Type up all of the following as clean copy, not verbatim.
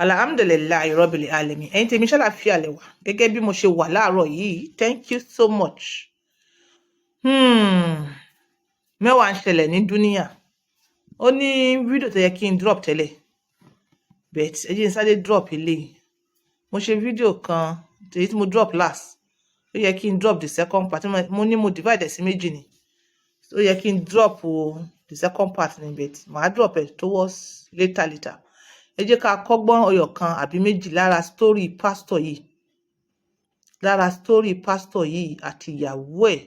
Alhamdulillahi rabbil alamin. Ẹ̀yin tèmi, ṣàlàáfíà lẹ wà gẹ́gẹ́ bí mo ṣe wà láàárọ̀ yìí? Thank you so much. Mẹ́wàá ń ṣẹlẹ̀ ní dúníyà. Ó ní fídíò tó yẹ kí n drop tẹ́lẹ̀, but ẹ jẹ́ n sáré drop eléyìí. Mo ṣe fídíò kan, èyí tí mo drop last, ó yẹ kí n drop the second part. Mo ní mo divide ẹ̀ sí méjì ni. Ó yẹ kí n drop the second part ni, but màá drop ẹ̀ towards later later. Ẹ jẹ́ ká kọ́gbọ́n ọyọ̀ kan àbí méjì lára story pastor yìí, lára story pastor yìí àti ìyàwó ẹ̀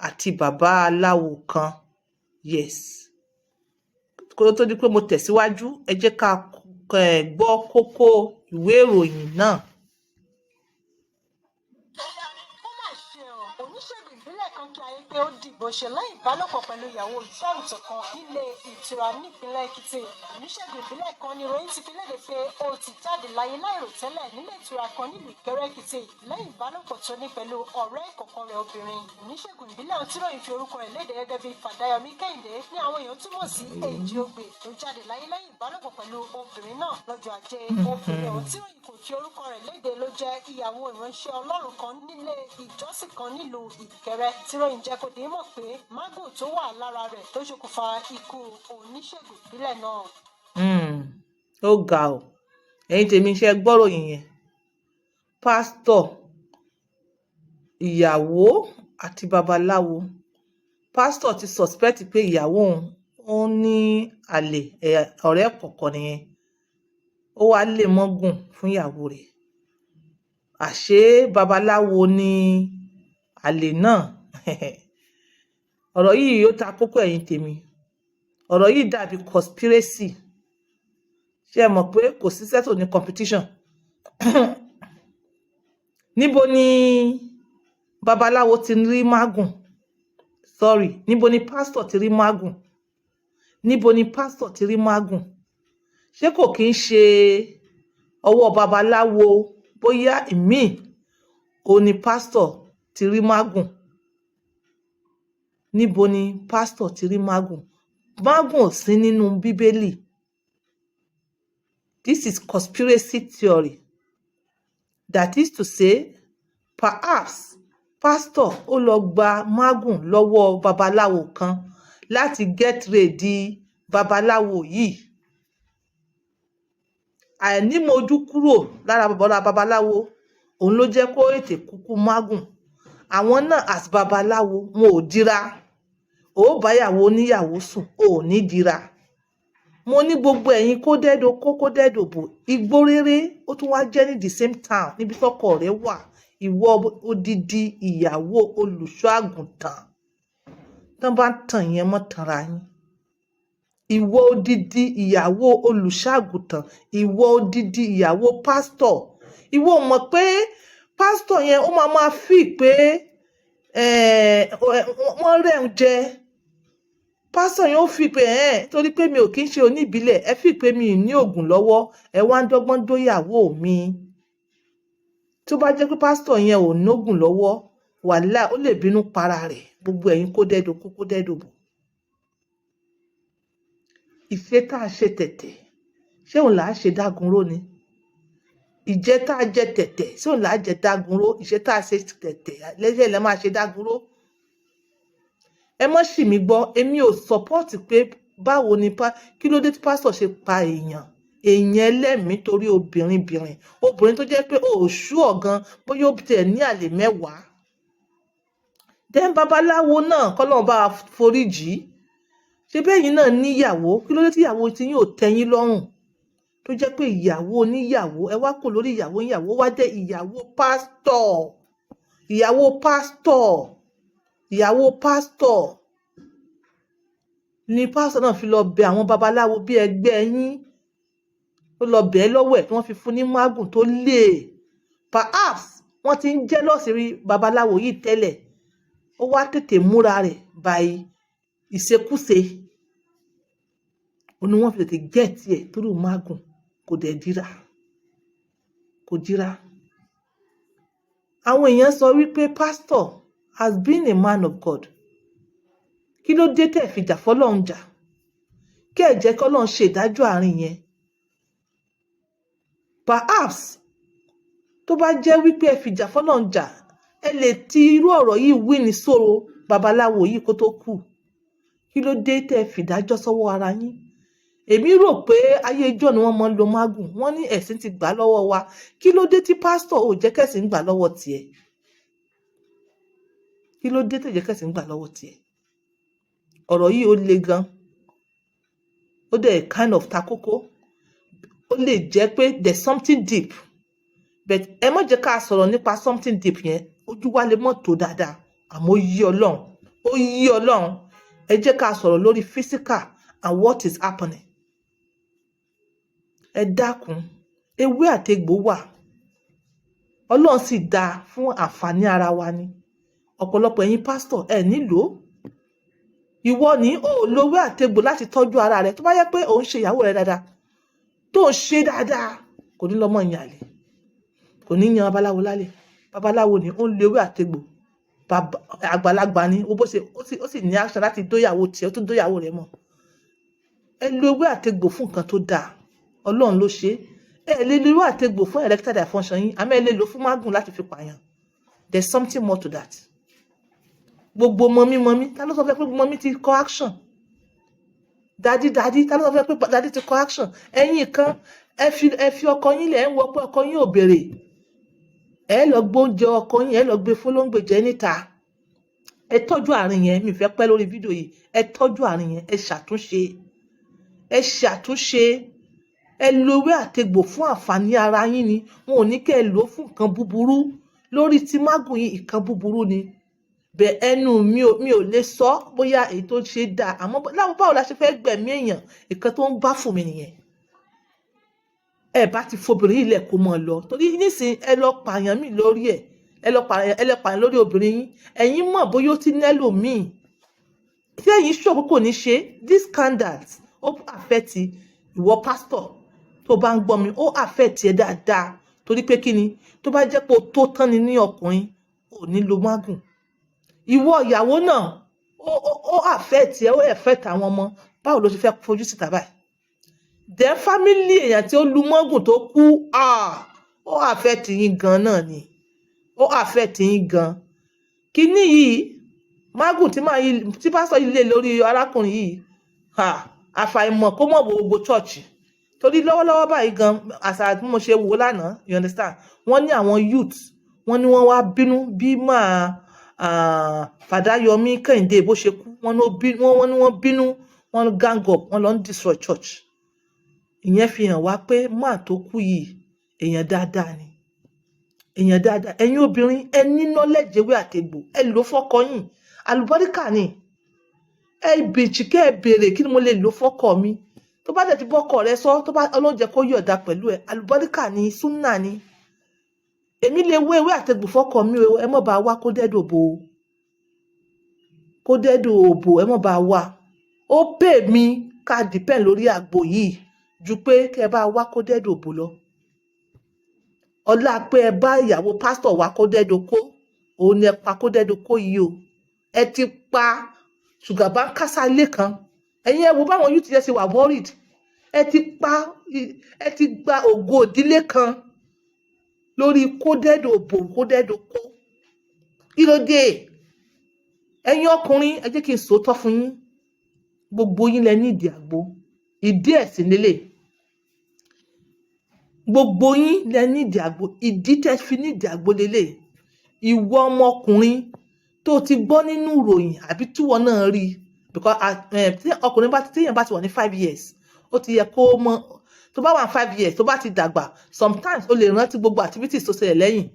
àti bàbá aláwo kan. Yes, kó tó di pé mo tẹ̀síwájú, ẹ jẹ́ ká gbọ́ kókó ìwé ìròyìn náà. Ó mà ṣe o! Oníṣègùn ìbílẹ̀ kan kí ayé pé ó dìbò ṣe lẹ́yìn ìbálòpọ̀ pẹ̀lú ìyàwó olùṣọ́àgùtàn kan nílé ìtura nípínlẹ̀ Èkìtì. Oníṣègùn ìbílẹ̀ kan ní ìròyìn ti fi léde pé ó ti jáde láyé láìròtẹ́lẹ̀ nílé ìtura kan nílùú Ìkẹrẹ Èkìtì lẹ́yìn ìbálòpọ̀ tó ní pẹ̀lú ọ̀rẹ́ ìkọ̀kọ̀ rẹ̀ obìnrin. Oníṣègùn ìbílẹ̀ ohun tí ròyìn fi orúkọ rẹ̀ léde gẹ́gẹ́ bí Fàdáyọmí Kẹ́hìndé ní àwọn èèyàn túmọ̀ sí Èjì Ogbè tó jáde láyé lẹ́yìn ìbálòpọ̀ pẹ̀lú obìnrin náà lọ́jọ́ Ajé. Obìnrin ọ̀hún tí ròyìn kò fi orúkọ rẹ̀ léde ló jẹ́ ìyàwó ìránṣẹ́ Ọlọ́run kan nílé ìjọsìn kan nílùú Ìkẹrẹ, tí ròyìn jẹ́ kó di mọ̀ pé mágùn tó wà lára rẹ̀ tó ṣokùnfà ikú oníṣègùn ìbílẹ̀ náà. Ó ga ọ! Ẹ̀yin tèmi, ṣe gbọ́ròyìn yẹn? Pásítọ̀, ìyàwó àti babaláwo. Pásítọ̀ ti suspect pé ìyàwó òun ó ní àlè, ọ̀rẹ́ kọ̀ọ̀kan nìyẹn. Ó wáá lè mọ́gùn fún ìyàwó rẹ̀. Àṣé babaláwo ni àlè náà? Ọ̀rọ̀ yìí, ó ta kókó. Ẹ̀yin tèmi, ọ̀rọ̀ yìí dàbí conspiracy. Ṣé ẹ mọ̀ pé kò sí settle ní competition? Níbo ni babaláwo ti rí mágùn? Sorry, níbo ni pásítọ̀ ti rí mágùn? Níbo ni pásítọ̀ ti rí mágùn? Ṣé kò kí ń ṣe ọwọ́ babaláwo bóyá ìmíì ò ní pásítọ̀ ti rí mágùn? Níbo ni pásítọ̀ ti rí mágùn? Mágùn ò sí nínú Bíbélì. This is conspiracy theory. That is to say, perhaps pastor ó lọ gba mágùn lọ́wọ́ babaláwo kan láti get ready babaláwo yìí. Àìnímojú kúrò lára bọ̀dá babaláwo òun ló jẹ́ kó tètè kúkú mágùn. Àwọn náà, as babaláwo, wọn ò dira. Ó báyàwó oníyàwó sùn, ò ní dira. Mo ní gbogbo ẹ̀yin kó dẹ́dọ̀ kó kó dẹ́dọ̀ bò igbó rere. Ó tún wá jẹ́ ní the same town níbi tọ́kọ rẹ̀ wà. Ìwọ odidi ìyàwó olùṣọ́ àgùntàn, tán bá ń tàn yẹn mọ́ tanra yín. Ìwọ odidi ìyàwó olùṣọ́ àgùntàn, ìwọ odidi ìyàwó pásítọ̀, ìwọ ò mọ̀ pé pásítọ̀ yẹn ó máa máa fi pé wọ́n rẹ̀ ń jẹ. Pásítọ̀ yẹn ó fi pé ẹ̀ torí pé mi ò kí ń ṣe oníbílẹ̀, ẹ fi pé mi ì ní oògùn lọ́wọ́, ẹ wá ń dọ́gbọ́n dóyàwó mi. Tó bá jẹ́ pé pásítọ̀ yẹn ò nógùn lọ́wọ́, wàhálà, ó lè bínú para rẹ̀. Gbogbo ẹ̀yin kó dẹ́dọ̀ kó kó dẹ́dọ̀ bò. Ìṣe tá a ṣe tẹ̀tẹ̀, ṣé òun là á ṣe dágunró ni? Ìjẹ tá a jẹ tẹ̀tẹ̀, ṣé òun là á jẹ dágunró? Ìṣe tá a ṣe tẹ̀tẹ̀ lẹ́sẹ̀ lẹ́ máa ṣe dágunró. Ẹ mọ́ sì mí gbọ́, èmi ò support pé báwo ni kí ló dé tí pásítọ̀ ṣe pa èèyàn, èèyàn ẹlẹ́mìí, torí obìnrin bìnrin, obìnrin tó jẹ́ pé o ò ṣúọ̀ gan bóyá ó tiẹ̀ ní àlè 10. Then babaláwo náà, kọ́lọ́run bá wa foríjì í. Ṣé bẹ́yìn náà níyàwó? Kí ló dé tí ìyàwó tí yín ò tẹ́ yín lọ́rùn, tó jẹ́ pé ìyàwó oníyàwó, ẹ wá kò lórí ìyàwó ìyàwó, wá jẹ́ ìyàwó pásítọ̀, ìyàwó pásítọ̀, ìyàwó pásítọ̀ ni pásítọ̀ náà fi lọ bẹ àwọn babaláwo bí ẹgbẹ́ yín? Ó lọ bẹ̀ ẹ́ lọ́wọ́ ẹ̀ tí wọ́n fi fún ní mágùn tó lè. Perhaps wọ́n ti ń jealous rí babaláwo yìí tẹ́lẹ̀, ó wá tètè múra rẹ̀ by ìṣekúṣe, ó ní wọ́n fi tètè get ẹ̀ through mágùn. Kò dẹ̀ dira, kò dira. Àwọn èèyàn sọ wípé pastor has been a man of God, kí ló dé tẹ̀ fìjà fọlọ́run jà, kí ẹ jẹ́ kọ́lọ́run ṣe ìdájọ́ àárín yẹn? Perhaps tó bá jẹ́ wípé ẹ fìjà fọ́lọ́run jà, ẹ lè ti irú ọ̀rọ̀ yìí wí ní sọ̀rọ̀ babaláwo yìí kó tó kú. Kí ló dé tẹ́ ẹ fìdájọ́ sọ́wọ́ ara yín? Èmi rò pé ayé ijọ́ ni wọ́n máa ń lo mágùn. Wọ́n ní ẹ̀sìn ti gbà lọ́wọ́ wa. Kí ló dé tí pásítọ̀ ò jẹ́ kẹ́sìn gbà lọ́wọ́ tiẹ̀? Kí ló dé tẹ̀ jẹ́ kẹ́sìn gbà lọ́wọ́ tiẹ̀? Ọ̀rọ̀ yìí, ó le gan, ó dẹ̀ kind of ta kókó. Ó lè jẹ́ pé there's something deep, but ẹ má jẹ́ ká sọ̀rọ̀ nípa something deep yẹn. Ojú wa lè mọ̀ tó dáadáa, àmọ́ ó yí Ọlọ́run, ó yí Ọlọ́run. Ẹ jẹ́ ká sọ̀rọ̀ lórí physical and what is happening. Ẹ dákun, ewé àtegbò wà, Ọlọ́run sì dá fún àǹfààní ara wa ni. Ọ̀pọ̀lọpọ̀ ẹ̀yin pásítọ̀, ẹ nílò ìwọ ní o ò lo ewé àtegbò láti tọ́jú ara rẹ. Tó bá yẹ pé òun ṣe ìyàwó rẹ dáadáa, tó ń ṣe dáadáa, kò ní lọ́mọ ìyàn àlè, kò ní yan babaláwo lálẹ́. Babaláwo ni ó ń lo ewé àtegbò. Àgbàlagbà ni ó, bó ṣe ó sì ní action láti dóyàwó tiẹ̀, ó tún dóyàwó rẹ̀ mọ̀. Ẹ lo ewé àtegbò fún nǹkan tó dáa, Ọlọ́run ló ṣe é. Ẹ lè lo ewé àtegbò fún erectile dysfunction yín, àmọ́ ẹ lè lò fún mágùn láti fi pààyàn. There's something more to that. Gbogbo mummy mummy, ta ló sọ fẹ́ pé mummy ti kọ action? Daddy daddy, ta ló sọ fẹ́ pé daddy ti kọ action? Ẹ̀yin kan, ẹ fi ọkọ yín lẹ̀, ẹ ń wọ pé ọkọ yín ò béèrè, ẹ lọ gbóúnjẹ ọkọ yín, ẹ lọ gbé fọlọ́ngbè jẹ níta. Ẹ tọ́jú àárín yẹn. Mi fẹ́ pẹ́ lórí fídíò yìí. Ẹ tọ́jú àárín yẹn, ẹ ṣàtúnṣe, ẹ ṣàtúnṣe. Ẹ lo ewé àtegbò fún àǹfààní ara yín ni. Wọn ò ní kẹ́ ẹ lò ó fún nǹkan búburú. Lórí tí mágùn yìí, nǹkan búburú ni bẹ́ẹ̀. Ẹnu mi ò lè sọ bóyá èyí tó ṣe dáa, àmọ́ láwọn báwo la ṣe fẹ́ gbẹ̀mí èèyàn? Nǹkan tó ń bá fún mi nìyẹn. Ẹ bá ti fobìnrin yìí lẹ̀ kó mọ̀ lọ, torí nísìnyí ẹ lọ pààyàn mí lórí ẹ̀, ẹ lọ pààyàn, ẹ lọ pààyàn lórí obìnrin yín. Ẹ̀yin mọ̀ bóyá ó ti nẹ́lòmíì tí ẹ̀yin ṣòro kò ní ṣe. This scandals, ó affect ìwọ pásítọ̀ tó bá ń gbọ́ mi, ó affect ẹ dáadáa. Torí pé kí ni? Tó bá jẹ́ pé o tó tán ni ní ọkùnrin, ò ní lo mágùn. Ìwọ ìyàwó náà, ó affect ẹ, ó affect àwọn ọmọ. Báwo ló ṣe fẹ́ fojú síta báyìí? Then family èèyàn tí ó lu mọ́gùn tó kú, ah, ó affect yín gan náà ni, ó affect yín gan. Kíní yìí, mágùn tí màá yí tí pásítọ̀ yìí lé lórí arákùnrin yìí, ah, àfàìmọ̀ kó mọ̀ wo gbogbo church, torí lọ́wọ́lọ́wọ́ báyìí gan, àṣà bí mo ṣe wò lánàá, you understand, wọ́n ní àwọn youth, wọ́n ní wọ́n wá bínú bí máa Fàdáyọmí Kẹ́hìndé bó ṣe kú. Wọ́n ní wọ́n bínú, wọ́n gang up, wọ́n lọ ń destroy church. Ìyẹn fi hàn wá pé máà tó kú yìí, èèyàn dáadáa ni, èèyàn dáadáa. Ẹ̀yin obìnrin, ẹ ní knowledge ewé àtegbò, ẹ lò fọ́kọ yín, àlùbáríkà ni. Ẹ bèjì kẹ́ ẹ béèrè, kí ni mo lè lò fọ́kọ mi? Tó bá dẹ̀ ti bọ́kọ rẹ sọ, tó bá ọlọ́jẹ kó yọ̀ọ̀da pẹ̀lú ẹ, àlùbáríkà ni, súnà ni. Èmi lè wé ewé àtegbò fọ́kọ mi o. Ẹ mọ̀ bá wá kó dẹ́dò bò ó, kó dẹ́dò òbò, ẹ mọ̀ bá wá. Ó pè mí ká depend lórí àgbo yìí ju pé kẹ́ ẹ bá wá kó dẹ́dò òbò lọ. Ọlá pé ẹ bá ìyàwó pásítọ̀ wá kó dẹ́dò kó, òun ni ẹ pa kó dẹ́dò kó yìí o. Ẹ ti pa ṣùgàbá ń kásá ilé kan. Ẹ̀yin ẹ wo báwọn youth yẹn ṣe wà worried. Ẹ ti pa, ẹ ti gba ògo ìdílé kan lórí kó dẹ́dò òbò, kó dẹ́dò kó. Kí ló dé? Ẹ̀yin ọkùnrin, ẹ jẹ́ kí n sòótọ́ fún yín. Gbogbo yín lẹ ní ìdí àgbo. Ìdí ẹ̀sìn lélẹ̀. Gbogbo yín lẹ ní ìdí àgbo. Ìdí tẹ́ fi ní ìdí àgbo lélẹ̀: ìwọ ọmọkùnrin tó ti gbọ́ nínú ìròyìn àbí tíwọ náà rí, because tí ọkùnrin bá téèyàn bá ti wà ní 5 years, ó ti yẹ kó mọ. Tó bá wà ní 5 years, tó bá ti dàgbà, sometimes o lè rántí gbogbo activities tó ṣẹlẹ̀ lẹ́yìn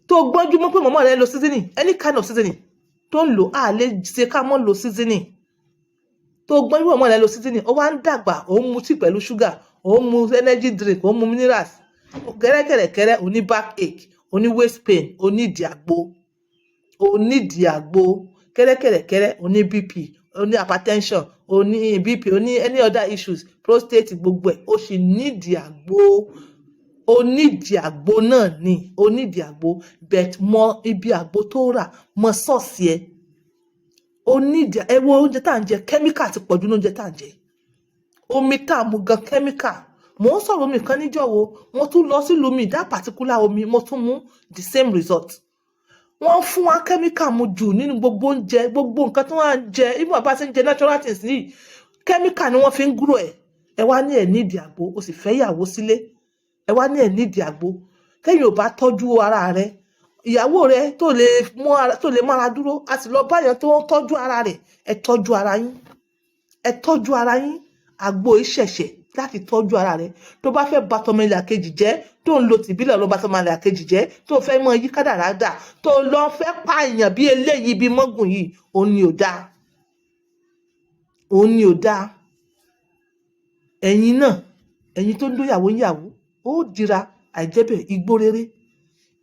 tó gbọ́njú mọ́ pé mọ̀mọ́ rẹ lo seasoning, any kind of seasoning tó ń lò á lè ṣe ká mọ́ lo seasoning. Tó gbọ́njú mọ́ rẹ lo seasoning, ó wá ń dàgbà, ó ń mu tea pẹ̀lú sugar, ó ń mu energy drink, ó ń mu minerals kẹ́rẹ́kẹ̀rẹ̀kẹ́rẹ́, ó ní back ache, ó ní waist pain, ó ní ìdí àgbo, ó ní ìdí àgbo. Kẹ́rẹ́kẹ̀rẹ̀kẹ́rẹ́, ó ní BP, ó ní hypertension, ó ní BP, ó ní any other issues, prostate, gbogbo ẹ̀, ó sì nídìí àgbo. Ó nídìí àgbo náà ni, ó nídìí àgbo, but mọ ibi àgbo tó rà, mọ source ẹ̀. Ó nídìí. Ẹ wo oúnjẹ tá à ń jẹ, chemical ti pọ̀jù ní oúnjẹ tá à ń jẹ. Omi tá à ń mu gan, chemical. Mò ń sọ̀rọ̀ omi kan níjọ́ wo, mo tún lọ sílùú mi, that particular omi, mo tún mú, the same result. Wọ́n fún wa chemical mu jù nínú gbogbo oúnjẹ, gbogbo nǹkan tí wọ́n á jẹ. Even bá ṣe ń jẹ natural things yìí, chemical ni wọ́n fi ń grow ẹ̀. Ẹ wá ní ẹ̀ nídìí àgbo, o sì fẹ́ ìyàwó sílé. Ẹ wá ní ẹ̀ nídìí àgbo. Tẹ́yìn ò bá tọ́jú ara rẹ, ìyàwó rẹ tó lè mú ara, tó lè mára dúró, a sì lọ báyọ̀ tó ń tọ́jú ara rẹ̀. Ẹ tọ́jú ara yín, ẹ tọ́jú ara yín. Àgbo ìṣẹ̀ṣẹ̀ láti tọ́jú ara rẹ. Tó bá fẹ́ bà tọmọ ilẹ̀ kejì jẹ́, tó ń lo tìbílẹ̀ ló bà tọmọ ilẹ̀ kejì jẹ́, tó fẹ́ mọ yí kádàrá dà, tó lọ fẹ́ pààyàn bí eléyìí, bí mọ́gùn yìí, òun ni ò dáa, òun ni ò dáa. Ẹ̀yin náà, ẹ̀yin tó ń dóyàwó ń yàwó, ó dira àìjẹ́bẹ̀. Igbó rere,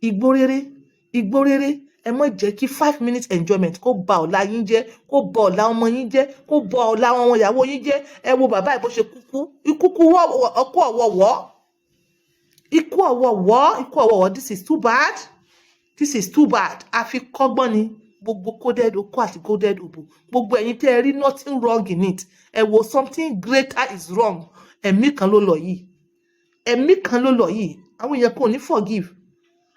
igbó rere, igbó rere. Ẹ má jẹ́ kí 5 minutes enjoyment kó ba ọ̀la yín jẹ́, kó ba ọ̀la ọmọ yín jẹ́, kó ba ọ̀la ọmọ ìyàwó yín jẹ́. Ẹ wo bàbá ẹ̀ bó ṣe kúkú ikúkú ọkú ọ̀wọ̀wọ́, ikú ọ̀wọ̀wọ́, ikú ọ̀wọ̀wọ́. This is too bad, this is too bad. Àfi kọ́gbọ́n ni gbogbo coded okó àti coded òbò. Gbogbo ẹ̀yin tẹ́ ẹ rí nothing wrong in it, ẹ wo, something greater is wrong. Ẹ̀mí kan ló lọ yìí, ẹ̀mí kan ló lọ yìí. Àwọn èèyàn kò ní forgive.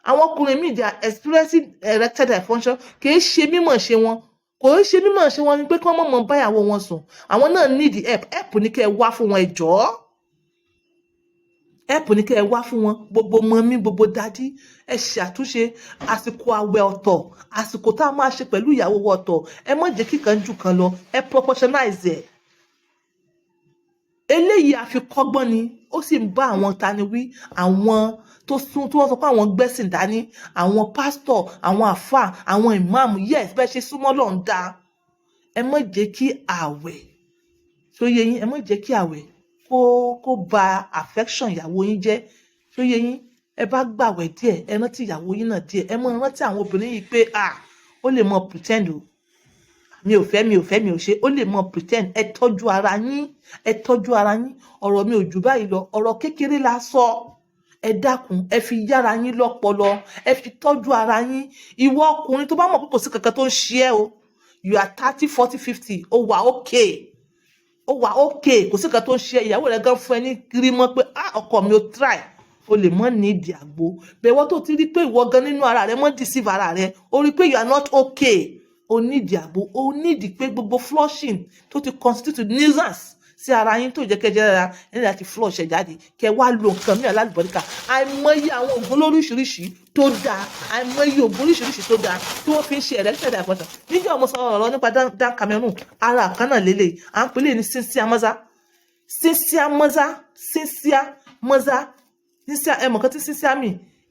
Àwọn ọkùnrin míì, they are experiencing erectile dysfunction. Kì í ṣe mímọ̀ ṣe wọn, kò í ṣe mímọ̀ ṣe wọn ni pé kí wọ́n mọ̀ báyàwó wọn sùn. Àwọn náà need help. Help ní kẹ́ ẹ wá fún wọn, ẹ jọ̀ọ́. Help ní kẹ́ ẹ wá fún wọn. Gbogbo mummy, gbogbo daddy, ẹ ṣe àtúnṣe. Àsìkò àwẹ̀ ọ̀tọ̀, àsìkò tá a máa ṣe pẹ̀lú ìyàwó wa ọ̀tọ̀. Ẹ má jẹ́ kíkan jù kan lọ, ẹ proportionize ẹ̀. Eléyìí àfikọ́gbọ́n ni. Ó sì ń bá àwọn tani wí, àwọn tó sún tí wọ́n sọ pé àwọn gbẹ́sìn dání, àwọn pásítọ̀, àwọn àfáà, àwọn ìmáàmù. Yes, bẹ́ẹ̀ ṣe súnmọ́ lọ́n dáa. Ẹ má jẹ́ kí àwẹ̀ tó yé yín, ẹ má jẹ́ kí àwẹ̀ kó ba affection ìyàwó yín jẹ́. Tó yé yín, ẹ bá gbàwẹ̀ díẹ̀, ẹ rántí ìyàwó yín náà díẹ̀. Ẹ má rántí àwọn obìnrin yìí pé, ah, ó lè mọ pretend o, mi ò fẹ́, mi ò fẹ́, mi ò ṣe, ó lè mọ pretend. Ẹ tọ́jú ara yín, ẹ tọ́jú ara yín. Ọ̀rọ̀ mi ò jù báyìí lọ, ọ̀rọ̀ kékeré la sọ. Ẹ dákun, ẹ fi yára yín lọ́pọlọ, ẹ fi tọ́jú ara yín. Ìwọ ọkùnrin tó bá mọ̀ pé kò sí kankan tó ń ṣe ẹ́ o, you are 30, 40, 50, ó wà okay, ó wà okay, kò sí kankan tó ń ṣe ẹ́, ìyàwó rẹ gan fún ẹ ní kiri mọ́ pé, ah, ọkọ mi, ó try, o lè mọ́ ní ìdí àgbo. Bẹ́ẹ̀ wọ́n tó ti rí pé ìwọ gan nínú ara rẹ mọ́ deceive ara rẹ, o rí pé you are not okay, o nídìí àgbo. O nídìí pé gbogbo flushing tó ti constitute nuisance sí ara yín, tó jẹ́ kẹ́ jẹ́ dára, ẹ ní láti flush ẹ̀ jáde, kẹ́ wá lo nǹkan mìíràn lálùbọ́ríkà. Àìmọye àwọn oògùn lóríṣiríṣi tó dáa, àìmọye oògùn oríṣiríṣi tó dáa tí wọ́n fi ń ṣe erectile dysfunction. Níjọ́ mo sọ ọ̀rọ̀ nípa Dan Cameroon, ara kan náà lélẹ̀, à ń pè lè ní sincere mọ́sá, sincere mọ́sá, sincere mọ́sá, sincere. Ẹ mọ̀ kan tí sincere mi,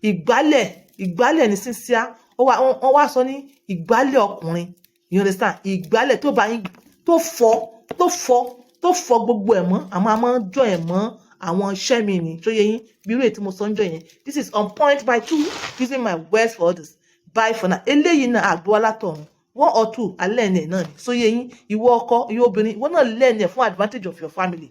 ìgbálẹ̀, ìgbálẹ̀ ní sincere. Wọ́n wá sọ ní ìgbálẹ̀ ọkùnrin, you understand? Ìgbálẹ̀ tó bá yín tó fọ, tó fọ, tó fọ gbogbo ẹ̀ mọ́. Àmọ́ a máa ń jọ ẹ̀ mọ́ àwọn iṣẹ́ mi ní tó yẹ yín, bí irú èyí tí mo sọ ń jọ yẹn. This is on point by two, using my words for others. Bye for now. Eléyìí náà, àgbo alátọ̀run, one or two alẹ́ ẹ̀ náà ni. So yẹ yín, ìwọ ọkọ, ìwọ obìnrin, ìwọ náà lẹ́ẹ̀ni ẹ̀ fún advantage of your family.